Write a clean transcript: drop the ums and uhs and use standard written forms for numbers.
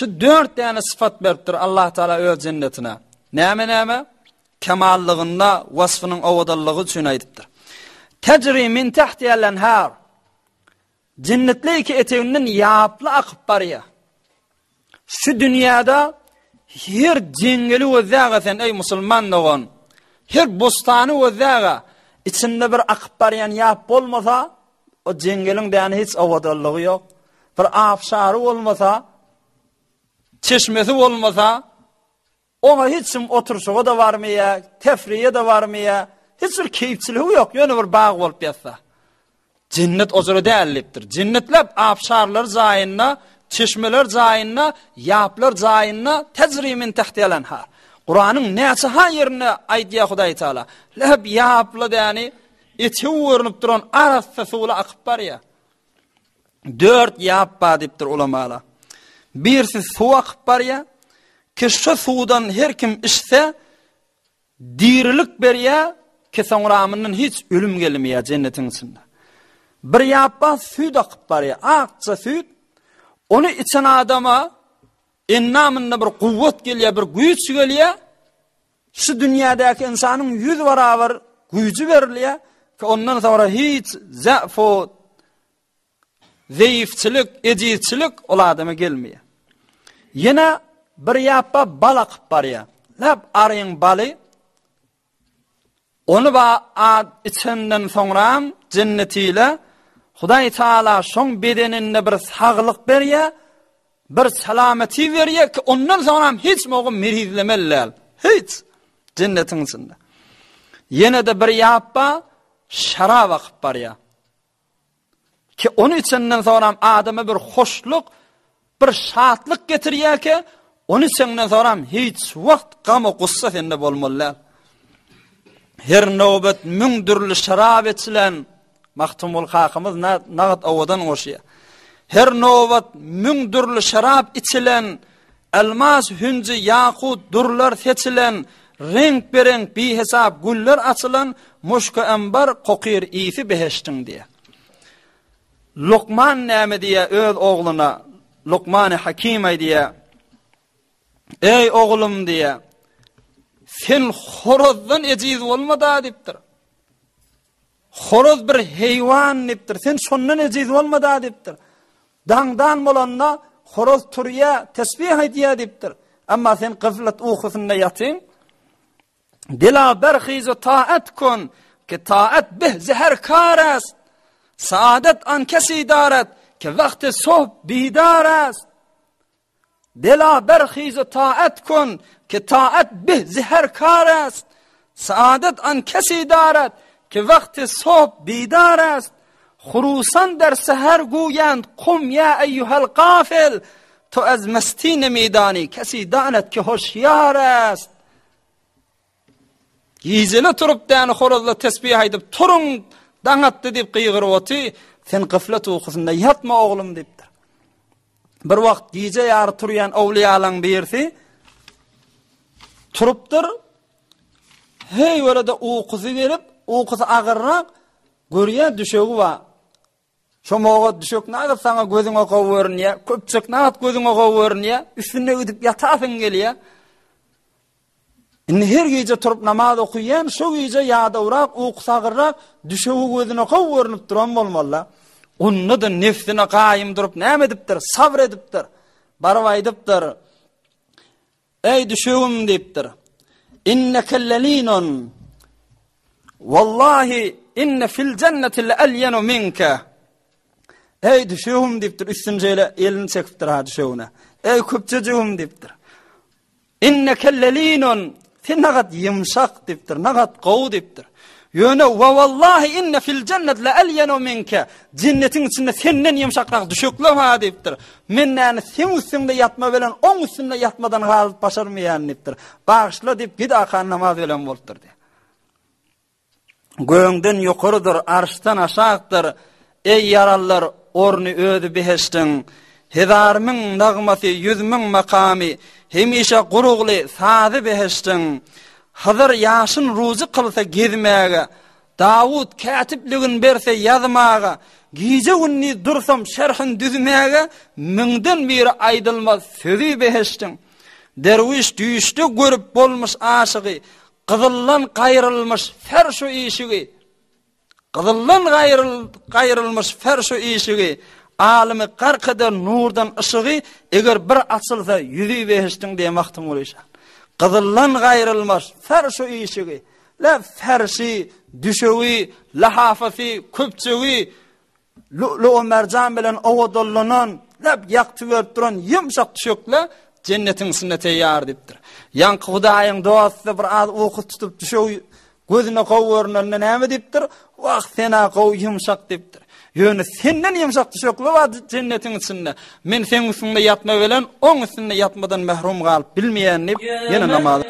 Şu dört däne sypat beripdir Allah Taala öz jennetine. Näme näme? Kemallygynda wasfynyň owadanlygy üçin aýdypdyr. Tejri min tahtihal enhar. Jennetli iki eteginden ýaply akyp barýar. Şu dünýäde her jeňňeli gözläge sen eý musulman dogan, her bostany gözläge içinde bir akyp barýan ýap bolmasa, o jeňňeliň däne hiç owadanlygy ýok. Bir abşary bolmasa, çeşmesi bolmasa, Oňa hiç kim oturyşyga-da barmaýar, tefriýe-de barmaýar, hiç bir keýpçiligi ýok, ýöne bir bag bolup ýatsa. Jennet ojara däl diýipdir. Jennetler abşarlar jaýynda, çeşmeler jaýynda, ýaplar jaýynda tejri min tahtihal enhar. Kuranyň näçe ha ýerinde aýdýar Hudaý Taala. Lep ýapla däni etegi görnüp duran arassa suwla akyp barýar. Dört ýap bar diýipdir ulamalar. Birisi suw akyp barýar. Ki şu suwdan her kim içse dirilik berýär, ki soňramyndan hiç ölüm gelmeýär jennetiň içinde. Bir ýap bar süýt akyp barýar, akja süýt. Ony içen adama endamynda bir kuwwat gelýär, bir güýç gelýär. Şu dünýädäki ynsanyň ýüz barabar güýji berilýär, ki ondan soňra hiç zäfu, zeýifçilik, ejizçilik ol adama gelmeýär. Ýene bir ýapba bal akyp barýar. Lap aryň baly ony ba ad içenden soňram jennetile Hudaý Taala şoň bedeninde bir saglyk berýär, Bir salameti berýär ki, ondan soňram hiç mogy merizlemeli däl. Hiç. Jennetiň içinde. Ýene-de bir ýapba şarap akyp barýar. Ki ony içenden soňram adama bir hoşluk, bir şatlyk getirýär ki, ony içenden soňram hiç wagt gam gussa sende bolmaly däl. Her nowbet müň dürli şarap içilen Magtymguly kakamyz nagt owadan goşýar. Her nobat müň dürli şerap içilen, Elmas, hünji, ýakut, dürler seçilen, Reňk-bereňk bihesap güller açylan, Muşky-embar kokyr ysy behiştiň diýýär. Lukman näme diýýär öz ogluna? Lukmany Hakim aýdýar, Eý oglum diýýär, sen horazdan ejiz bolma-da diýipdir. Horaz bir heýwan diýipdir. Sen şondan ejiz bolma-da diýipdir. Daňdan bolanda horaz turýa, tesbih aýdýa diýipdir. Emma sen gyflat ukusynda ýatyň. Dila berhiz we taat kun, ki taat bih zeher kar est. Saadet an kesi daret, ki wagty sohb bidar est. Dela berhiz u taat kun, ki taat bih zi her kar est, Saadet an kesi daret, ki wagty sohb bidar est, Hurusan der seher guýend kum ýa eýýuhel gafil, To ez mesti nemidani, kesi danet ki hoşýar est. Gijele turup däni horazla tesbih aýdyp, Turuň, daň atdy diýip gygyryp oty, Sen gyflat ukusynda ýatma oglum diýipdir. Bir wagt gije ýary turýan owliýalaň birisi turupdyr. Heý welede ukusy gelip, ukusy agyrrak, görýär düşegi bar. Şo mogat düşek nagat saňa gözüňe gowy görünýär, köpçek nagat gözüňe gowy görünýär, üstünde gidip ýatasyň gelýär. Indi her gije turup namaz okaýan, şo gije ýadawrak, ukusy agyrrak, düşegi gözüne gowy görnüp duran bolmaly-da. Onda-da nefsine gaýym durup näme edipdir? Sabyr edipdir. Baryp aýdypdyr. Eý düşegim diýipdir. Inneke lelinun. Wallahi inne fil jenneti le'elyenu minke. Eý düşegim diýipdir, üstüni şeýle elini çekipdir ha düşegine. Eý köpçejigim diýipdir. Inneke lelinun, sen nagat ýumşak diýipdir, nagat gowy diýipdir. Ýöne we wallahi inne fil jennet le elyenu minke, jennetiň içinde senden ýumşakrak düşekler bar diýipdir. Men näni seň üstüňde ýatma bilen oň üstünde ýatmadan galyp başarmaýan diýipdir. Bagyşla diýip gid akan namaz bilen bolupdyr diýip. Göňden ýokarydyr, arşdan aşakdyr, Eý, ýaralylar, orny özi behişdiň. Hezarmyň nagmasy, ýüzmüň makamy, Hemişe gurugly sazy behişdiň. Hyzyr ýaşyn ruzy kylsa gezmäge, Dawut kätipligin berse ýazmaga, Gije-gündiz dursam şerhin düzmäge, Müňden biri aýdylmaz sözi behişdiň. Derwüş düýşde görüp bolmuş aşygy, Gyzyldan gaýrylmyş ferş-u işigi. Gyzyldan gaýrylmyş ferş-u işigi, Alymy gark eder nurdan yşygy, Eger bir açylsa ýüzi behişdiň diýen Magtymguly şa. Gyzyldan gaýrylmyş ferş-u işigi, Le ferşi, düşegi, lahafasy, köpçegi, Lü'lü-u merjan bilen owadanlanan, lep ýagty berip duran ýumşak düşekle jennetiň içinde teýýar diýipdir. Ýaňky Hudaýyň dosty bir az uky tutup düşegi gözüne gowy görnende näme diýipdir? Wah, sen-ä gowy ýumşak diýipdir. Ýöne senden ýumşak düşekli bar jennetiň içinde. Men seň üstüňde ýatma bilen oň üstünde ýatmadan mährum galyp bilmeýän diýip, ýene namaz.